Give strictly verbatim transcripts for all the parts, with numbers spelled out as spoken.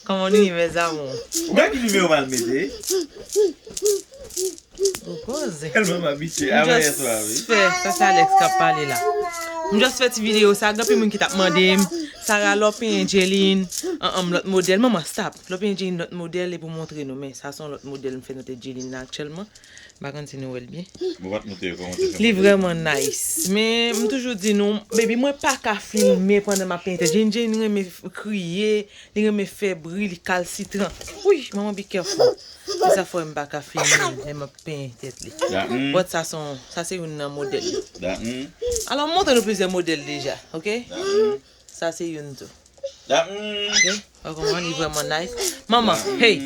Kòman nou ye, mes amours? Ou gade ki nimewo m al mete? Ou koze. Tèlman m abitye. M just fè, sa se Alex k ap pale la. M just fè ti videyo sa, gen anpil moun ki t ap mande m, Sarah, lè w penyen Jaylin, an, an, lòt modèl. Manman, stop. Lè w penyen Jaylin, lòt modèl, epi w montre nou. Men, sa se yon lòt modèl m fè nan tèt Jaylin la aktyèlman. M pa konn si nou wè l byen. Mwen pa t montre yo kòman te fè. Li vrèman nice. Men, m toujou di nou, baby, mwen pa ka filme pandan m ap penyen tèt. Jaylin, Jaylin renmen f-, kriye, li renmen fè bri, li kalsitran. Wi, manman, be careful. Se sa fè m pa ka filme l, lè m ap penyen tèt li. But sa se yon, sa se youn nan modèl li. Alò, m montre nou plizyè modèl deja, ok? Sa se youn tou. Ok? Ou konprann, li vrèman nice. Manman, hey,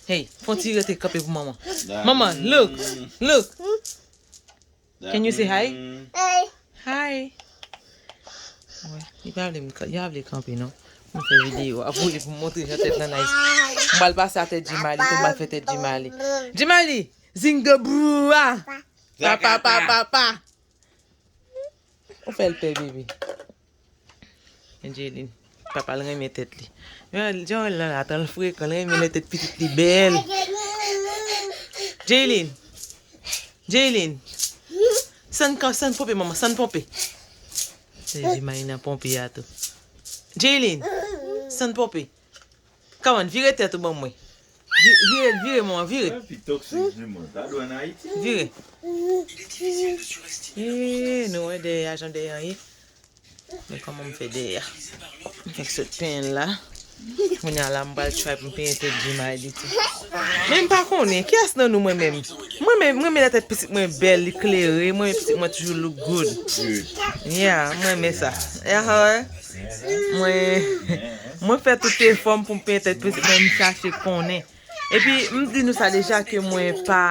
hey, fè yon ti rete kanpe pou manman. Manman, look, look. Can you say hi? Hi. Wè, li pa vle m ka-, li pa vle kanpe non. M fè videyo a pou li, pou montre jan tèt lan nice. M pral pase a tèt Jimali, tou m pral fè tèt Jimali. Jimali, zinga brou a. Pa, pa, pa, pa, pa. Ou fè l pè, bebe. Angeline, papa l renmen tèt li. Jan, jan l lan la, tan l frekan, l renmen lè tèt pitit li bèl. Jaylin, Jaylin, sann kan, sann ponpe, manman, sann ponpe. Se Jimali nan ponpe a tou. Jaylin, sann ponpe. Come on, vire tèt ou ban mwen. Vi-, vire, vire, manman, vire. Sa pi toksik di mond. Sa dwe ann Ayiti. Vire. Eee, nou wè dèyè a, jan dèyè an ye. Men kòman m fè dèyè a? M fèk sot penyen l la. Kounye a la, m pral try pou m penyen tèt Jimali tou. Men m pa konnen, kiyès nan nou mwen menm? Mwen menm, mwen renmen lè tèt pitit mwen bèl, li klere, mwen renmen pitit mwen toujou look good. Yeah, mwen renmen sa. Mwen, mwen fè tout efò m pou m penyen tèt pitit mwen, m chache konnen. Epi, m di nou sa deja ke mwen pa,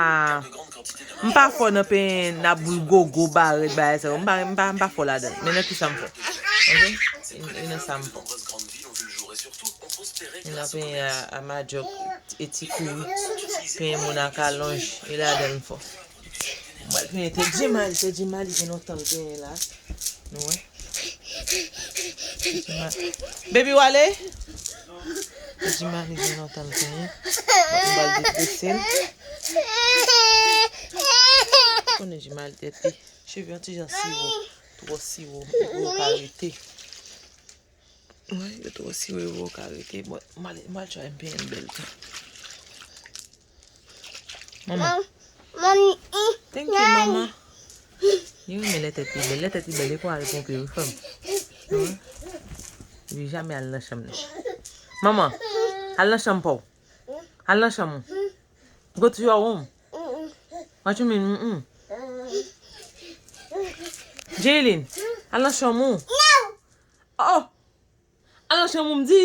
m pa fò nan penyen nan boul gogo, barèt, bagay sa yo. M pa, m pa, m pa fò ladan. Men nan kisa m fò. Ok? E, e nan sa m fò. E nan penyen a, a madjòk, e ti kouri. Penyen moun ak alonj, e ladan l m fò. M pral penyen tèt Jimali, tèt Jimali gen lontan l penyen la. Nou wè. Baby, w ale? Tèt Jimali gen lontan l penyen. M pral detrese l. Konnen Jimali tèt li. Cheve yon ti jan siwo. Twò siwo. Epi yo ka rete. Wi, yo twò siwo, yo ka rete. Bon, m al, m al try m penyen l bèl tou. Manman. Thank you, manman. Li renmen lè tèt li bèl. Lè tèt li bèl, li konn al ponpe, wi, frè m. Wi. Li jamè al nan chanm li. Manman, al nan chanm pa w. Al nan chanm ou. Go to your room. What you mean, mm-mm? Jaylin, al nan chanm ou. Oh! Al nan chanm ou, m di.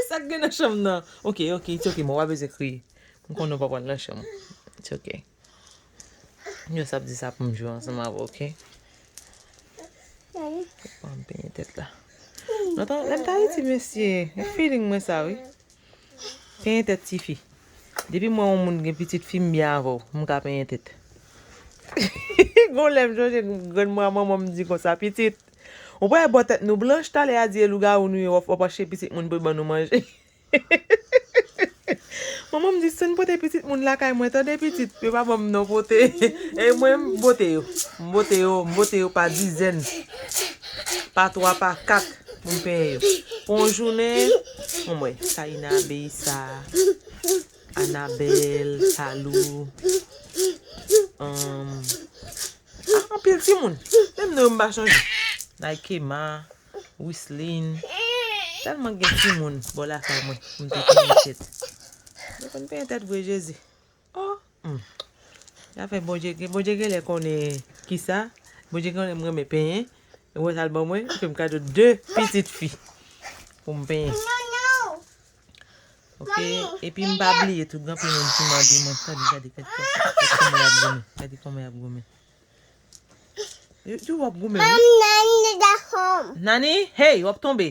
Sa k gen nan chanm nan? Ok, ok, it's ok, mwen pa bezwen kriye. M konnen w pa pral nan chanm ou. It's ok. Yo sa ap di sa pou m jwe ansanm avè w, ok? Ban m penyen tèt la. Lontan, lè m t Ayiti, mesye, e feeling mwen sa, wi. Penyen tèt tifi. Depi m wè yon moun gen pitit fi, m byen avè w. M ka penyen tèt. Gon lè m chonje grann mwen a manman m di konsa, pitit, ou pa wè bò tèt nou blanch, talè a di e lougawou nou ye, w ap, w ap achte pitit moun pou l ban nou manje. Manman m di, si n pote pitit moun lakay mwen, tande pitit, yo pa ban m non pote. E mwen, m pote yo. M pote yo, m pote yo pa dizèn. Pa twa, pa kat, pou m penyen yo. Pou yon jounen, mwen, Saina, Beisa, Anabèl, Salou, um, ah, anpil timoun. Menm non yo m pa chanje. Naikema, Wislin. Tèlman gen timoun bò lakay mwen pou m te penyen tèt. Mwen konn penyen tèt vre, Jezi. Oh, hmm. Afè Bondye, Bondye genlè konnen kisa. Bondye konnen m renmen penyen. Ou wè sa l ban mwen? Li fè m kado de pitit fi pou m penyen. Ok, epi m pa bliye tou, gen anpil moun ki mande mwen, gade, gade, gade, gade kòman y ap goumen, gade kòman y ap goumen. Yo, yo, w ap goumen, wi. Nani? Hey, w ap tonbe.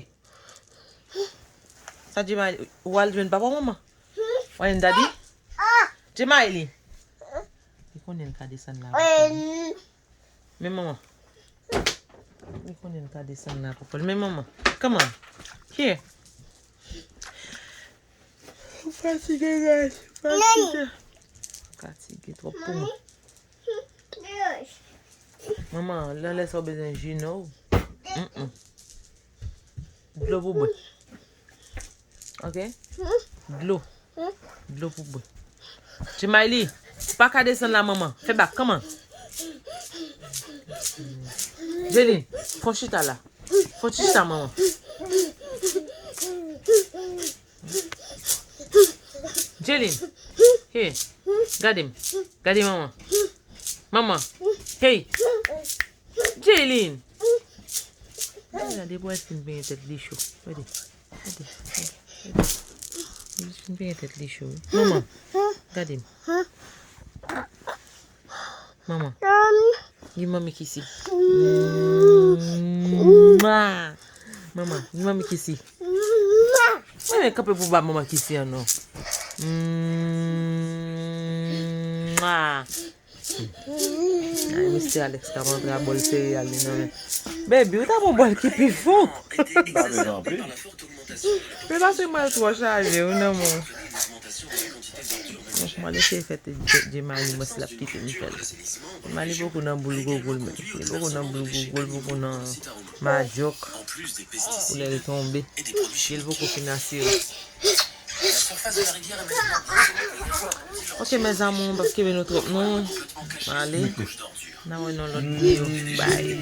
Sa Jemali, ou al jwenn papa w, manman? Ou al jwenn daddy? Jemali. Li konnen l ka desann la. Men manman. Li konnen l ka desann la pou kò l. Men manman. Come on. Here. Fatige, guys. Fatige. Fatige twòp pou mwen. Manman, nan lè sa w bezwen ji, non? Mm-mm. Dlo pou bwè. Ok? Dlo. Dlo pou bwè. Jemiley, pa ka desann la, manman. Fè bak, kòman? Jeline, fò chita la. Fò chita, manman. Jeline. Hey. Gade m. Gade manman. Manman. Hey. Jeline. Gade pou el fin penyen tèt li cho. Gade. Gade. Gade. Li fin penyen tèt li cho. Manman. Gade m. Manman. Gi manmi kisi. Mwa. Manman, gi manmi kisi. Mwen men kanpe pou ba manman kisi an non. Mwa. Ay, mesye Alex k ap antre a bòl sereyal li nan men. Baby, ou ta pran bòl ki pi fon. Pa bezwen anpil. Men paske mwen twò chaje wi nan men. Donk mwen eseye fè Jemiley mwen si l ap kite m fè l. Jemiley poko nan boul gogo l menm. Li poko nan boul gogo l, poko nan majòk. Pou lè l tonbe. Pye l poko fin asire. Ok mes amours, m p ap kenbe nou twòp non. Ale. N a wè nan lòt videyo. Bye.